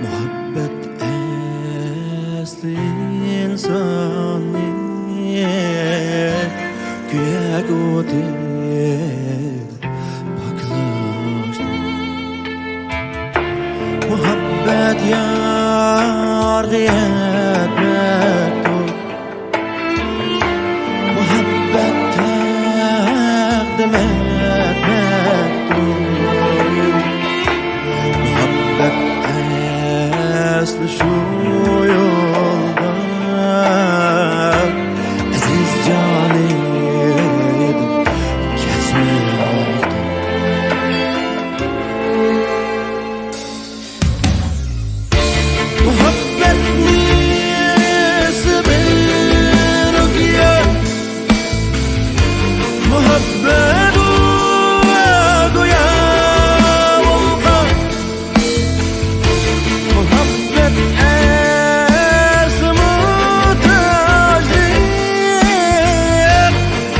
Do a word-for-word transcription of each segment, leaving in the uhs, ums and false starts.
مۇھەببەت ئەسلى ئىنساننى كۆيەك ئوتى پاكلاشتۇر. مۇھەببەت يارغا يەتمەكتۇر. مۇھەببەت تەقدىم ئەتمەكتۇر. مۇھەببەت ئەسلى شۇ يولدا، ئەزىز جانىدىن كەچمەكتۇر. مۇھەببەتنى سىر رۇقيە، مۇھەببەت گويا ۋولقان. مۇھەببەت ئەسلى موتاجلىق،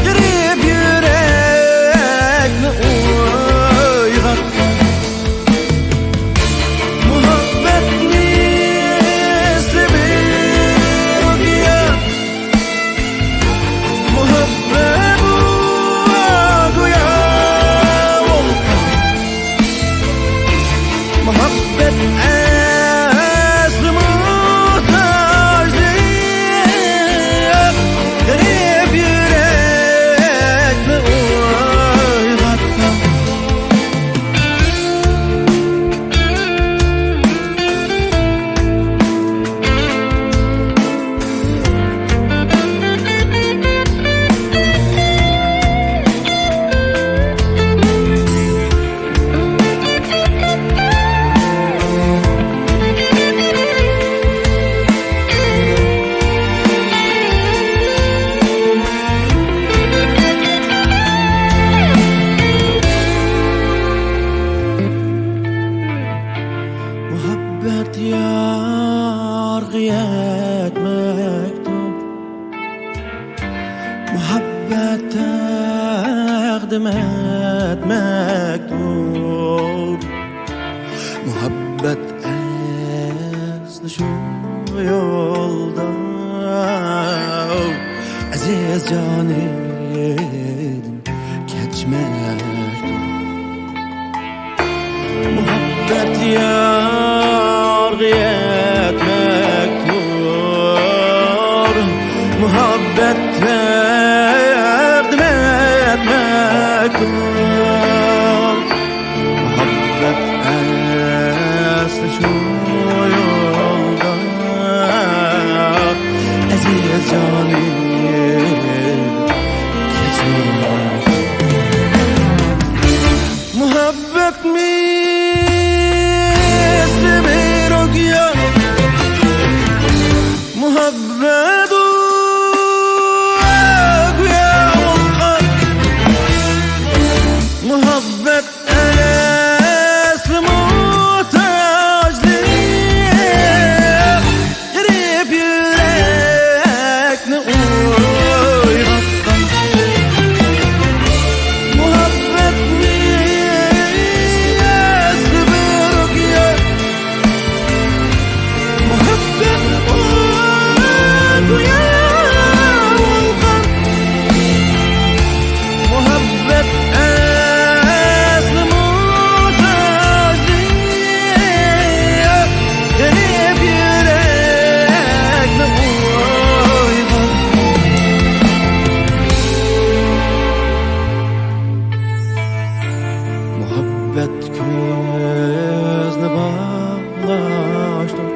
غېرىب يۈرەكنى ئويغاتقان. مۇھەببەتنى سىر رۇقيە، مۇھەببەت گويا ۋولقان. مۇھەببەت ئەسلى موتاجلىق، غېرىب يۈرەكنى ئويغاتقان. مۇھەببەت يارغا يەتمەكتۇر. مۇھەببەت تەقدىم ئەتمەكتۇر. مۇھەببەت ئەسلى شۇ يولدا، ئەزىز جانىدىن كەچمەكتۇر. مۇھەببەت يارغا يەتمەكتۇر. مۇھەببەت تەقدىم ئەتمەكتۇر. مۇھەببەت ئەسلى شۇ يولدا، ئەزىز جانىم، كەچمە. مۇھەببەت مىسلى بىر ئوكيان، مۇھەببەت گويا ۋولقان، مۇھەببەت ئەسلى موتاجلىق، غېرىب يۈرەكنى ئويغاتقان. مۇھەببەتنى ئەسلى بىر ئوكيان، مۇھەببەت ئوكيان ۋولقان. مۇھەببەت ئەسلى موتاجلىق، غېرىب يۈرەكنى ئويغاتقان. مۇھەببەت كۆزنى باغلاشتۇر.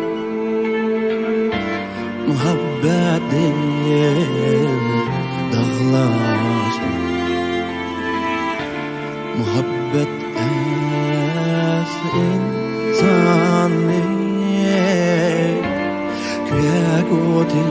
مۇھەببەت دىلنى داغلاشتۇر. مۇھەببەت ئەسلى ئىنساننى كۆيەك ئوتى